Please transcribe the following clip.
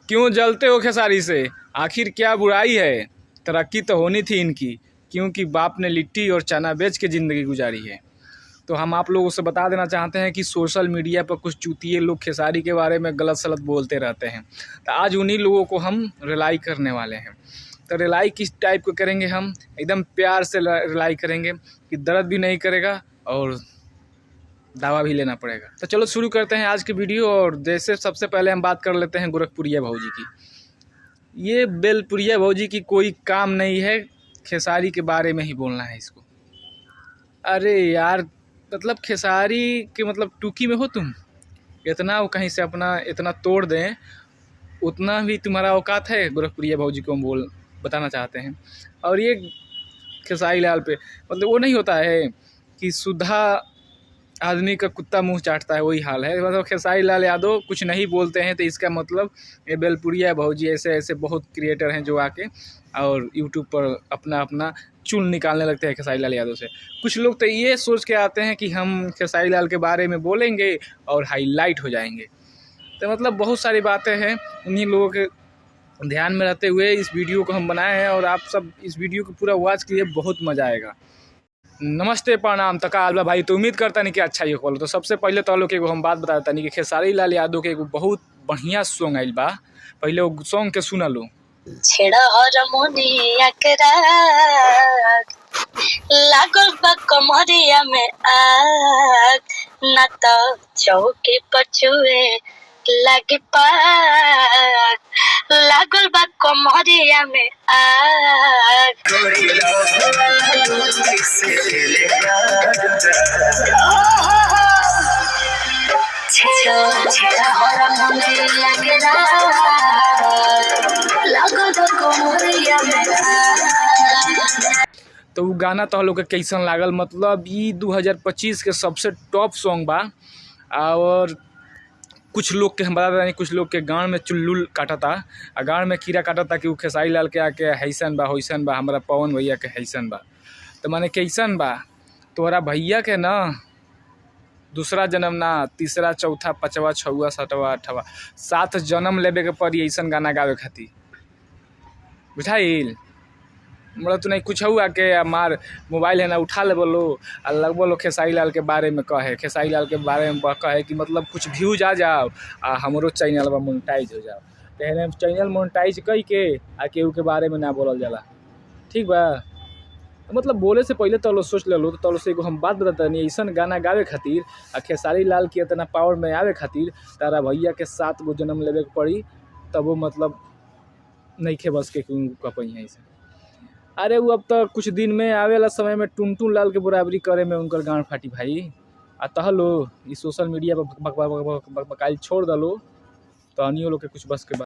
क्यों जलते हो खेसारी से, आखिर क्या बुराई है? तरक्की तो होनी थी इनकी, क्योंकि बाप ने लिट्टी और चना बेच के ज़िंदगी गुजारी है। तो हम आप लोगों से बता देना चाहते हैं कि सोशल मीडिया पर कुछ चूतिए लोग खेसारी के बारे में गलत सलत बोलते रहते हैं, तो आज उन्हीं लोगों को हम रिलाई करने वाले हैं। तो रिलाई किस टाइप को करेंगे हम? एकदम प्यार से रिलाई करेंगे कि दर्द भी नहीं करेगा और दावा भी लेना पड़ेगा। तो चलो शुरू करते हैं आज की वीडियो। और जैसे सबसे पहले हम बात कर लेते हैं गोरखपुरिया भौजी की। ये बेलपुरिया भौजी की कोई काम नहीं है, खेसारी के बारे में ही बोलना है इसको। अरे यार, मतलब खेसारी के मतलब टूकी में हो तुम, इतना वो कहीं से अपना इतना तोड़ दें उतना भी तुम्हारा औकात है। गोरखपुरिया भौजी को हम बोल बताना चाहते हैं। और ये खेसारी लाल पे मतलब वो नहीं होता है कि सुधा आदमी का कुत्ता मुंह चाटता है, वही हाल है। मतलब खेसारी लाल यादव कुछ नहीं बोलते हैं तो इसका मतलब ये बेलपुरिया भौजी ऐसे ऐसे बहुत क्रिएटर हैं जो आके और यूट्यूब पर अपना अपना चुल निकालने लगते हैं खेसारी लाल यादव से। कुछ लोग तो ये सोच के आते हैं कि हम खेसारी लाल के बारे में बोलेंगे और हाईलाइट हो जाएंगे। तो मतलब बहुत सारी बातें हैं, उन्हीं लोगों के ध्यान में रहते हुए इस वीडियो को हम बनाए हैं और आप सब इस वीडियो को पूरा वॉच कीजिए, बहुत मज़ा आएगा। नमस्ते, प्रणाम तका भाई। तो उम्मीद करता नहीं कि अच्छा ही हो। तो सबसे पहले तो लोग एगो हम बात बताता नहीं कि खेसारी लाल यादव के एगो बहुत बढ़िया सॉन्ग आइल बा, पहले वो सॉन्ग के सुना लो। छेड़ा हारमोनिया के राग, लागल बा कमरिया में आग, ना तो चौके पचुए लागे पाग, लागल बा कमरिया में आग। छेड़ा छेड़ा हारमोनिया के राग, लागल बा कमरिया में आग। तो वो गाना तो लोग के कैसन लागल, मतलब ये 2025 के सबसे टॉप सॉन्ग बा। और कुछ लोग के हम बता दें, कुछ लोग के गाँव में चुल्लुल काटता आ गाँव में कीड़ा काटता कि वो खेसारी लाल के आके हैसन बा होइसन बा, हमारा पवन भैया के हैसन बा। तो माने कैसन बा तोहरा भैया के ना दूसरा जन्म ना, तीसरा चौथा पाँचवा छवा सातवा आठवा 7 जन्म लेवे के पड़ी ऐसन गाना गावे खातिर, बुझाइल? मतलब तो नहीं कुछ हुआ के मार मोबाइल है ना उठा ले बोलो आ लगबो लो खेसारी लाल के बारे में कहे, खेसारी लाल के बारे में कहे कि मतलब कुछ व्यूज आ जाओ आ हमरो चैनल पर मोनेटाइज हो जाओ। तो चैनल मोनेटाइज कई के आ केहू के बारे में ना बोलल जाला, ठीक बा? मतलब बोले से पहले तो सोच ले लो। तो से एगो हम बात बताता नहीं, ऐसा गाना गावे खातिर आ खेसारी लाल के इतना पावर में आवे खातिर तारा भैया के 7 गो जन्म लेवे के पड़ी, तब वो मतलब नहीं खे बस के कपई है ऐसे। अरे वो अब तो कुछ दिन में आवेला समय में टुनटुन लाल के बराबरी करे में उनकर गांड फाटी भाई। आ तहलो ये सोशल मीडिया पर बक बक बक बक बक बकाइल छोड़ दलो तो अनियो लोग के कुछ बस के